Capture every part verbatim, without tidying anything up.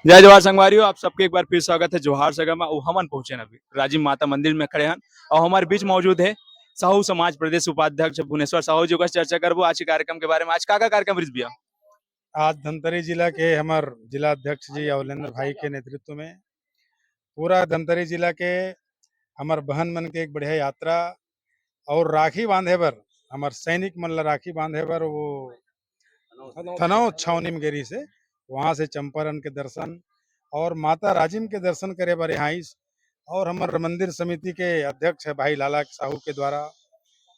जय जोहार संगवारियों, आप सबके एक बार फिर स्वागत है जोहार सगा मा। अउ हमन पहुंचे हन अभी राजिम माता मंदिर में खड़े हन, अउ हमारे बीच मौजूद है साहू समाज प्रदेश उपाध्यक्ष भुवनेश्वर साहू जी। ओकर से चर्चा करबो आज के कार्यक्रम के बारे में। आज का का कार्यक्रम रहिस भैया? आज धमतरी जिला के हमर जिला अध्यक्ष जी अवलेंद्र भाई के नेतृत्व में पूरा धमतरी जिला के हमर बहन मन के एक बढ़िया यात्रा और राखी बांधे बर, हमर सैनिक मन ला राखी बांधे बर वो थनौत छावनी में गे रहिस हे, वहाँ से चंपारण के दर्शन और माता राजिम के दर्शन करे बर यहाँ आइस। और हमर मंदिर समिति के अध्यक्ष है भाई लाला साहू के द्वारा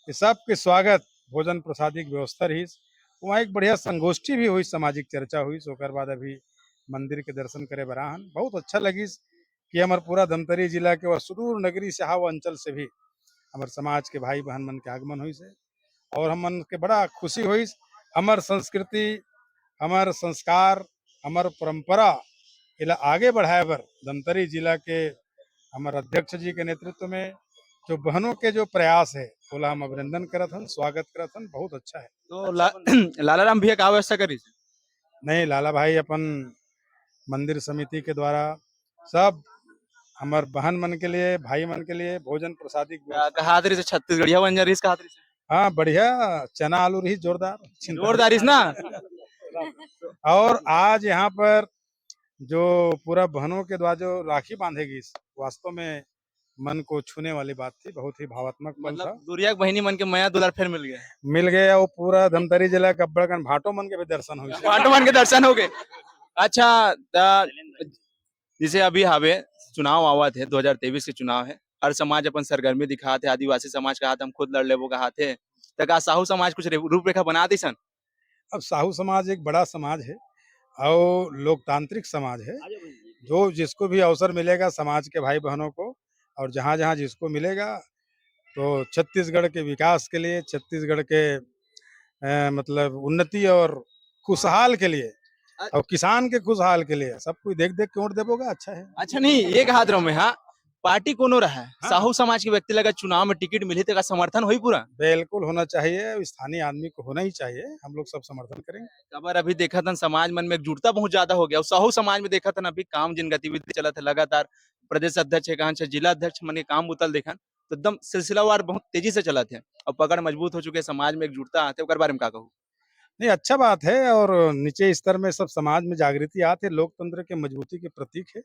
ये सबके स्वागत, भोजन प्रसादी की व्यवस्था रहिस। वहाँ एक बढ़िया संगोष्ठी भी हुई, सामाजिक चर्चा हुई। ओकर बाद अभी मंदिर के दर्शन करे बर आहन, बहुत अच्छा लगिस कि हमर पूरा धमतरी जिला के वह सुदूर नगरी से हा, वो अंचल से भी हमर समाज के भाई बहन मन के आगमन होइस हे और हमन के बड़ा खुशी होइस। हमर संस्कृति, हमर संस्कार, हमर परंपरा एला आगे बढ़ाए बर धमतरी जिला के हमर अध्यक्ष जी के नेतृत्व में जो बहनों के जो प्रयास है, ओला हम अभिनंदन करत हन, स्वागत करत हन, बहुत अच्छा है। तो ला, लाला राम भैया का व्यवस्था करिस? नहीं, लाला भाई अपन मंदिर समिति के द्वारा सब हमर बहन मन के लिए, भाई मन के लिए भोजन प्रसादी की व्यवस्था। कहात रहिस छत्तीसगढ़िया व्यंजन रहिस, कहात रहिस। हाँ, बढ़िया चना आलू रहिस, जोरदार। जोरदार रहिस ना। और आज यहाँ पर जो पूरा बहनों के द्वारा जो राखी बांधे गइस, वास्तव में मन को छूने वाली बात थी, बहुत ही भावात्मक पल मतलब था। दुरिया के बहिनी मन के मया दुलार फेर मिल गया। मिल गया, वो पूरा धमतरी जिला के अब्बड़ कन भांटो मन के भी दर्शन हो गया। भांटो मन के दर्शन हो गए। अच्छा, त जैसे अभी हावे चुनाव आवत है, दो हज़ार तेईस के चुनाव है, हर समाज अपन सरगर्मी दिखात है, आदिवासी समाज कहात हम खुद लड़ लेबो कहात है, त का साहू समाज कुछ रे-, रूपरेखा बना दिसन? अब साहू समाज एक बड़ा समाज है और लोकतांत्रिक समाज है, जो जिसको भी अवसर मिलेगा समाज के भाई बहनों को, और जहाँ-जहाँ जिसको मिलेगा, तो छत्तीसगढ़ के विकास के लिए, छत्तीसगढ़ के, अ, मतलब उन्नति और खुशहाल के लिए अ- और किसान के खुशहाल के लिए सब कोई देख-देख के वोट देबोगा, अच्छा है। अच्छा नहीं, ये कहात रहों मैं, हाँ, पार्टी कोनो रहा है, हाँ। साहू समाज के व्यक्ति ला चुनाव में टिकट मिलही, तेकर समर्थन होही पूरा? बिल्कुल होना चाहिए, स्थानीय आदमी को होना ही चाहिए, हम लोग सब समर्थन करेंगे। काबर अभी देखत हन समाज मन में एकजुटता बहुत ज्यादा हो गया, अउ साहू समाज में देखत हन अभी काम जिन गतिविधि चलत है लगातार, प्रदेश अध्यक्ष हे, कहान से जिला अध्यक्ष मन के काम बुता ल देखन, तो एकदम सिलसिलावार बहुत तेजी से चलत है, अउ पकड़ मजबूत हो चुके, समाज में एकजुटता आथे, ओकर बारे में का कहू? नहीं, अच्छा बात है, और निचले स्तर में सब समाज में जागृति आथे, लोकतंत्र के मजबूती के प्रतीक है।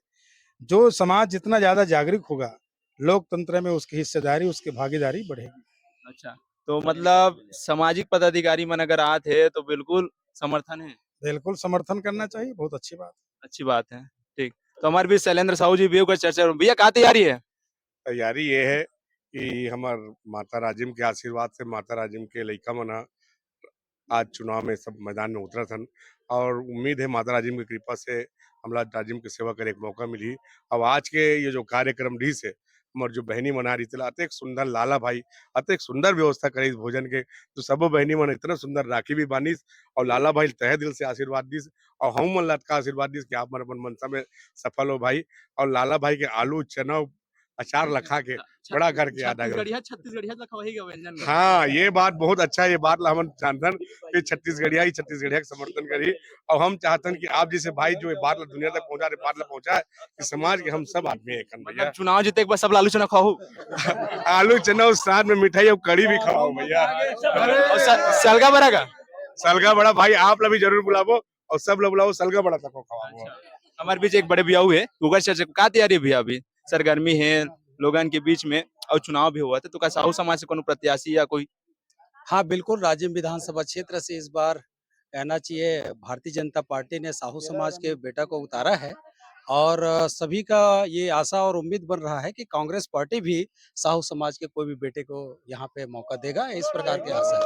जो समाज जितना ज्यादा जागरूक होगा, लोकतंत्र में उसकी हिस्सेदारी, उसकी भागीदारी बढ़ेगी। अच्छा, तो मतलब सामाजिक पदाधिकारी मन अगर आत हे तो बिल्कुल समर्थन है? बिल्कुल समर्थन करना चाहिए, बहुत अच्छी बात। अच्छी बात है, ठीक। तो हमारे बीच शैलेंद्र साहू जी भी होकर चर्चा, भैया का तैयारी है? तैयारी ये है कि हमर माता राजिम के आशीर्वाद से माता राजिम के लइका मन ह आज चुनाव में सब मैदान में उतरत हन और उम्मीद है माता राजिम की कृपा से हमला राजिम के सेवा करे के मौका मिलही। अब आज के ये जो कार्यक्रम रहिस हे, हमर जो बहिनी मन आ रहिस हे, अतेक सुंदर लाला भाई, अतेक सुंदर व्यवस्था करिस भोजन के, तो सबो बहिनी मन इतना सुंदर राखी भी बांधिस और लाला भाई तहे दिल से आशीर्वाद दिस और हम मन ला अतका आशीर्वाद दिस कि आप मन अपन मनसा में सफल हो भाई। और लाला भाई के आलू, चना, अचार ला खा के बड़ा करके याद आ गया। छत्तीसगढ़िया, छत्तीसगढ़िया ला खवाही गया व्यंजन में। हाँ, ये बात बहुत अच्छा है, ये बात ला हमन जानथन कि छत्तीसगढ़िया ही छत्तीसगढ़िया के समर्थन करी। और हम चाहतन कि आप जैसे भाई जो ये बात ला दुनिया तक पहुंचा रहे, बात ला पहुंचा है कि समाज के हम सब आदमी एक हन भैया। मतलब चुनाव जीते के बाद सब ला आलू चना खाहू। आलू चना और साथ में मिठाई और कड़ी भी खवाओ भैया। और स-, सलगा बड़ा का? सलगा बड़ा भाई आप ला भी जरूर बुलाबो। और सब ला बुलाओ, सलगा बड़ा तको खवाओ। अच्छा। हमारे बीच एक बड़े भैया हुए, ओकर से का तैयारी भैया अभी? सरगर्मी है लोगन के बीच में और चुनाव भी होवत हे, तो का साहू समाज से कोनो प्रत्याशी या कोई? हाँ, बिल्कुल, राजिम विधानसभा क्षेत्र से इस बार कहना चाहिए, भारतीय जनता पार्टी ने साहू समाज के बेटा को उतारा है और, अ, सभी का ये आशा और उम्मीद बन रहा है कि कांग्रेस पार्टी भी साहू समाज के कोई भी बेटे को यहाँ पे मौका देगा, इस प्रकार की आशा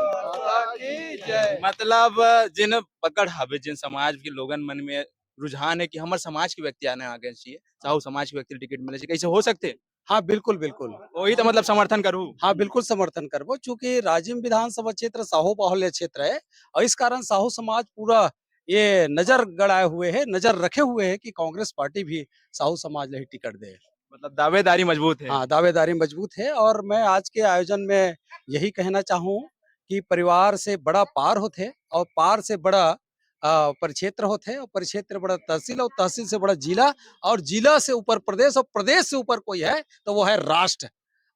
है। मतलब, जिन पकड़ हवे, जिन समाज के लोगन मन में रुझान है कि हमर समाज के व्यक्ति आना आगे चाहिए, साहू समाज के व्यक्ति टिकट मिले चाहिए, कैसे हो सकते? हाँ, बिल्कुल, बिल्कुल। वही तो मतलब समर्थन करू। हाँ, बिल्कुल समर्थन करबो, चूंकि राजिम विधानसभा क्षेत्र साहू बाहुल्य क्षेत्र है और इस कारण साहू समाज पूरा ये नजर गड़ाए हुए है, नजर रखे हुए है कि कांग्रेस पार्टी भी साहू समाज ला ही टिकट दे। मतलब दावेदारी मजबूत है। हाँ, दावेदारी मजबूत है और मैं आज के आयोजन में यही कहना चाहूँ कि परिवार से बड़ा पार होथे और पार से बड़ा अ, परिक्षेत्र होथे, और परिक्षेत्र बड़ा तहसील, और तहसील से बड़ा जिला, और जिला से ऊपर प्रदेश, और प्रदेश से ऊपर कोई है तो वो है राष्ट्र।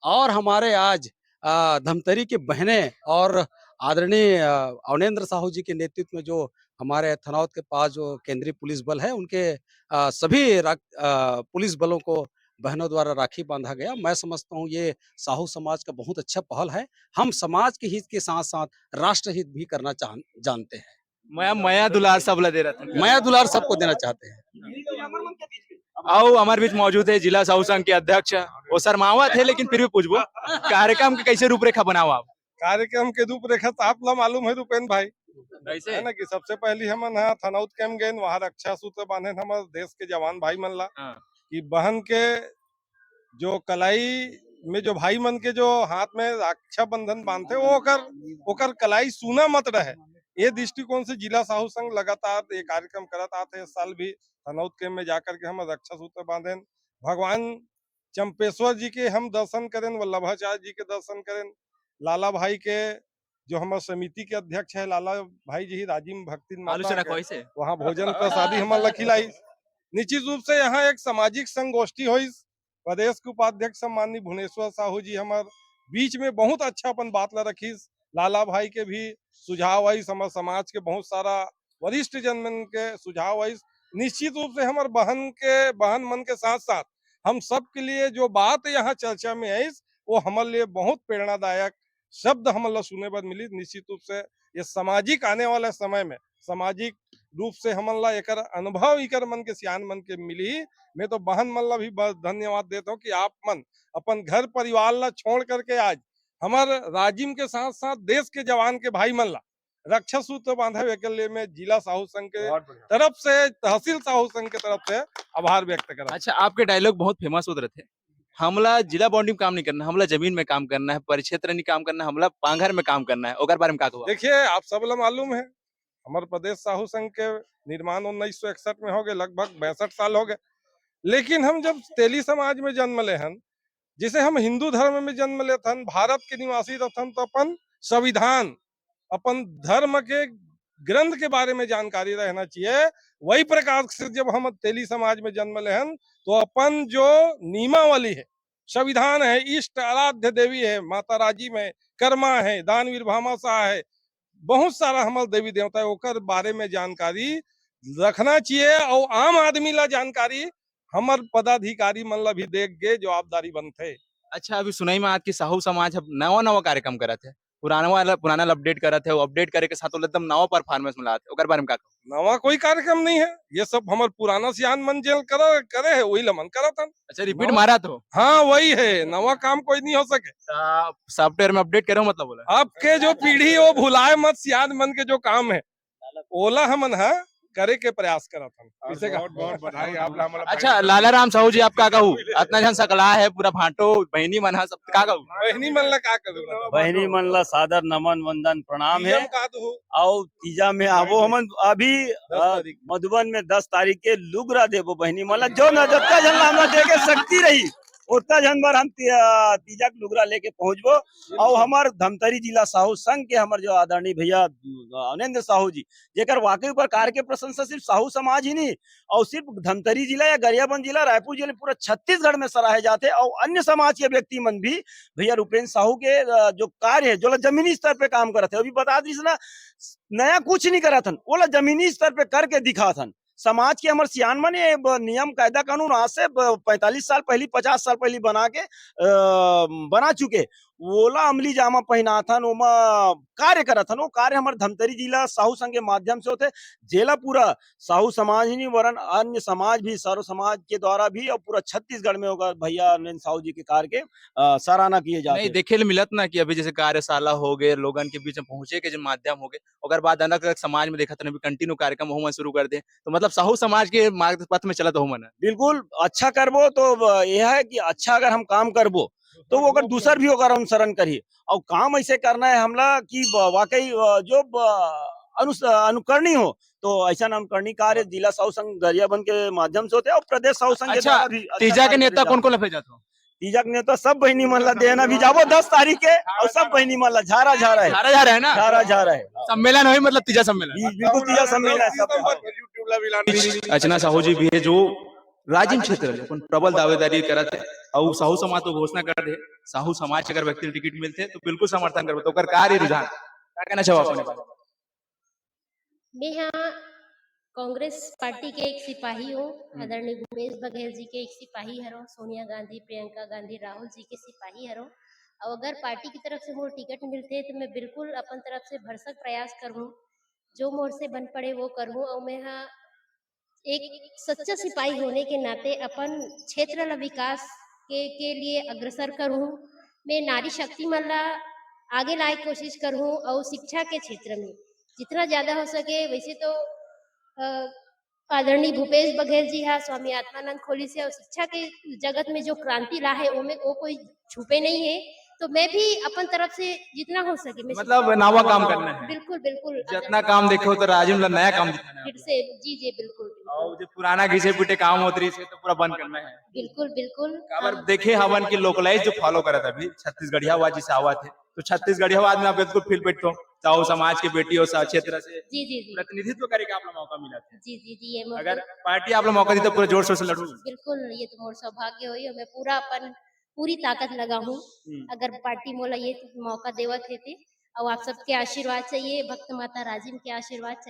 और हमारे आज अ, धमतरी की बहनें और आदरणीय अ, अवनेंद्र साहू जी के नेतृत्व में जो हमारे थनौद के पास जो केंद्रीय पुलिस बल है, उनके अ, सभी रा-, अ, पुलिस बलों को बहनों द्वारा राखी बांधा गया। मैं समझता हूँ, ये साहू समाज का बहुत अच्छा पहल है। हम समाज के हित के साथ साथ राष्ट्र हित भी करना चाह जानते हैं। मया मया दुलार सबला दे रहा था। मया दुलार सबको देना चाहते हैं। आओ, हमारे बीच मौजूद है जिला साहू संघ के अध्यक्ष। वो शर्मावत है, लेकिन फिर भी पूछबो, कार्यक्रम के कैसे रूपरेखा बनाओ आप? कार्यक्रम के रूपरेखा तो आप ला मालूम है, रुपेन भाई, कैसे? है ना, कि सबसे पहली हमन हा थनौद कैंप गए, वहाँ रक्षा सूत्र बांधे हमर देश के जवान भाई मन ला, हाँ। कि बहन के जो कलाई में जो भाई मन के जो हाथ में रक्षाबंधन बांधते, वो ओकर ओकर कलाई सूना मत रहे। ये दृष्टिकोण से जिला साहू संघ लगातार ये कार्यक्रम करत आते हैं। इस साल भी थनौद कैंप में जाकर के हम रक्षा सूत्र बांधेन, भगवान चंपेश्वर जी के हम दर्शन करेन, वल्लभाचार्य जी के दर्शन करेन, लाला भाई के जो हमारे समिति के अध्यक्ष है लाला भाई जी ही राजिम भक्तिन माता आलोचना के, कैसे? वहाँ भोजन प्रसादी हमन ला खिलाई। निश्चित रूप से यहाँ एक सामाजिक संगोष्ठी होइस। प्रदेश के उपाध्यक्ष सम्माननीय भुवनेश्वर साहू जी हमार बीच में बहुत अच्छा अपन बात ला रखिस। लाला भाई के भी सुझाव आइस, हमार समाज के बहुत सारा वरिष्ठ जन मन के सुझाव आइस। निश्चित रूप से हमार बहन के, बहन मन के साथ साथ हम सब के लिए जो बात यहाँ चर्चा में आइस, वो हमारे लिए बहुत प्रेरणादायक शब्द हमन ला सुने बर मिली। निश्चित रूप से ये सामाजिक आने वाला समय में सामाजिक रूप से हमन ला एकर अनुभव इकर मन के सियान मन के मिली। मैं तो बहन मन ला भी ब-, धन्यवाद देता हूँ कि आप मन अपन घर परिवार ला छोड़ करके आज हमार राजिम के साथ साथ देश के जवान के भाई मन ला रक्षा सूत्र बांधे के लिए मैं जिला साहू संघ के बहुत बढ़िया। तरफ से, तहसील साहू संघ के तरफ से आभार व्यक्त करा। अच्छा, आपके डायलॉग बहुत फेमस होत रथे, हमला जिला बाउंड्री में काम नहीं करना, हमला जमीन में काम करना है, परिक्षेत्र नहीं काम करना है, हमला पांघर में काम करना है, ओकर बारे में का कहबो? देखिए, आप सब ला मालूम है, हमारे प्रदेश साहू संघ के निर्माण उन्नीस सौ इकसठ में हो गए, लगभग बैसठ साल हो गए। लेकिन हम जब तेली समाज में जन्म ले हन, जैसे हम हिंदू धर्म में जन्म लेत हन, भारत के निवासी रहत हन, तो अपन संविधान, अपन धर्म के ग्रंथ के बारे में जानकारी रहना चाहिए। वही प्रकार से जब हम तेली समाज में जन्म ले हन, तो अपन जो नियमावली है, संविधान है, इष्ट आराध्य देवी है, माता राजिम है, कर्मा है, दानवीर भामाशाह है, बहुत सारा हमार देवी देवता है, ओकर बारे में जानकारी रखना चाहिए। और आम आदमी ला जानकारी हमर पदाधिकारी मन ला भी देख के जवाबदारी बनथे। अच्छा, अभी सुनाई में आज की साहू समाज अब नवा नवा कार्यक्रम करत है, पुराना वाला, पुराना ला अपडेट करत है, वो अपडेट करे के साथ वो एकदम नवा परफॉर्मेंस में लात है, ओकर बारे में का कहबो? नवा कोई कार्यक्रम नहीं है, ये सब हमर पुराना सियान मन जेल करे, करे है, वही लमन करत हन। अच्छा, रिपीट नवा- मारा तो हाँ, वही है, नवा काम कोई नहीं हो सके। सॉफ्टवेयर में अपडेट करो, मतलब बोला। आपके जो पीढ़ी वो भुलाए मत, सियान मन के जो काम है, ओला हमन हा करे के प्रयास करत हन। इसे का बहुत बहुत बधाई आप ला, मतलब अच्छा, लाला राम साहू जी, आप का कहू? अतना झन सकला है, पूरा भांटो बहनी मन हा, सब का कहू? बहनी मन ला का कहू? बहनी मन ला सादर नमन वंदन प्रणाम है। नियम का तो हो। और तीजा में आबो हमन अभी दस अ, तारीख। मधुबन में दस तारीख के लुगरा देबो बहनी मन ला, जो न जत्ता झन ला हमला दे के शक्ति रही, ओत्ता झन बर हम ती-, अ, तीजा के लुगरा लेके पहुंचबो। और हमार धमतरी जिला साहू संघ के हमार जो आदरणीय भैया अ, अवनेंद्र साहू जी, जेकर वाकई प्रकार के प्रशंसा सिर्फ साहू समाज ही नहीं, और सिर्फ धमतरी जिला या गरियाबंद जिला, रायपुर जिला, पूरा छत्तीसगढ़ में सराहे जाते। और अन्य समाज के व्यक्ति मन भी भैया रुपेंद्र साहू के अ, जो कार्य है, जो ला जमीनी स्तर पे काम करत है, अभी बता दीस ना, नया कुछ नहीं करत हन, वो ला जमीनी स्तर पे करके दिखात हन। समाज के हमर सियान मन ये ब-, नियम कायदा कानून आज से ब-, पैंतालीस साल पहली, पचास साल पहली बना के अ, बना चुके, ओला अमली जामा पहनाथन, ओमा कार्य करत हन। वो कार्य हमर धमतरी जिला साहू संघ के माध्यम से होथे, जेला पूरा साहू समाज ही नहीं, वरन अन्य समाज भी, सर्व समाज के द्वारा भी और पूरा छत्तीसगढ़ में होगा भैया अरविंद साहू जी के कार्य के अ, सराहना किए जाते नहीं, हैं। देखे ले मिलत ना कि अभी जैसे कार्यशाला हो गए, लोगन के बीच में पहुंचे के जो माध्यम हो गए, ओकर बाद अलग-अलग समाज में देखत हन, अभी कंटिन्यू कार्यक्रम ओहू मन शुरू कर दे, तो मतलब साहू समाज के मार्ग पथ में चलत ओहू मन। बिल्कुल, अच्छा करबो तो ब-, यह है कि अच्छा अगर हम काम करबो तो वो अगर दूसर भी ओकर अनुसरण करही। और काम ऐसे करना है हमला कि ब-, वाकई अ, जो ब-, अनुस-, अनुकरणीय हो, तो ऐसा अनुकरणीय कार्य जिला साहू संघ गरियाबंद के माध्यम से होते हैं और प्रदेश साहू संघ के अच्छा, द्वारा भी अच्छा तीजा के कार्य नेता करे कौन कौन जाते ला भेजत हो? हैं। तीजा के नेवता सब बहिनी मन ला देना भी जाबो दस तारीख के, और सब बहिनी मन ला झारा झारा है। झारा झारा है ना? झारा झारा है। सम्मेलन होई, मतलब तीजा सम्मेलन। बिल्कुल तीजा सम्मेलन है सब। अर्चना साहू जी भी है, जो राजिम क्षेत्र ले अपन प्रबल दावेदारी करत है, और साहू समाज तो घोषणा कर दे, साहू समाज के अगर व्यक्ति टिकट मिलते तो बिल्कुल समर्थन करबो। तो ओकर का रही रुझान, का कहना चाहो अपने बारे में? मैं यहाँ कांग्रेस पार्टी के एक सिपाही हूँ। हम्म। आदरणीय भूपेश बघेल जी के एक सिपाही हरो, सोनिया गांधी, प्रियंका गांधी, राहुल जी के सिपाही हरो। और अगर पार्टी की तरफ से मोर टिकट मिलते तो मैं बिल्कुल अपन तरफ से भरसक प्रयास करूँ, जो मोर से बन पड़े वो करूँ। और मैं यहाँ एक सच्चा सिपाही होने के नाते अपन क्षेत्र ला विकास के, के लिए अग्रसर करूँ। मैं नारी शक्ति मन ला आगे लाए कोशिश करूँ और शिक्षा के क्षेत्र में जितना ज्यादा हो सके। वैसे तो अ, आदरणीय भूपेश बघेल जी हा स्वामी आत्मानंद खोलिस हे और शिक्षा के जगत में जो क्रांति ला है, ओमे वो कोई छुपे नहीं है। तो मैं भी अपन तरफ से जितना हो सके, मैं मतलब, शिक्षा नवा काम करना है। बिल्कुल, बिल्कुल। जितना काम देखे हो तो राजिम ला नया काम दिखाना है। फिर से, जी, जी, बिल्कुल, बिल्कुल। और जो पुराना घिसे पिटे काम होत रहिस हे, तो पूरा बंद करना है। बिल्कुल, बिल्कुल। काबर देखे हवन कि लोकलाइज जो फॉलो करत अभी छत्तीसगढ़ियावाद जिसे आवत है, तो छत्तीसगढ़ियावाद में आप बिल्कुल फील बैठते हो, चाहे वो समाज के बेटी हो, सा-, क्षेत्र से जी, जी, जी। प्रतिनिधित्व करे के आप ला मौका मिला था। जी, जी, जी, ये मौका अगर पार्टी आप ला मौका दी तो पूरा जोर शोर से लड़ू। बिल्कुल, ये तो मोर सौभाग्य होई और मैं पूरा अपन, पूरी ताकत लगाहूँ। हम्म। अगर पार्टी मोला ये मौका देवत हे ते, और आप सबके आशीर्वाद चाहिए, भक्त माता राजिम के आशीर्वाद चाहिए।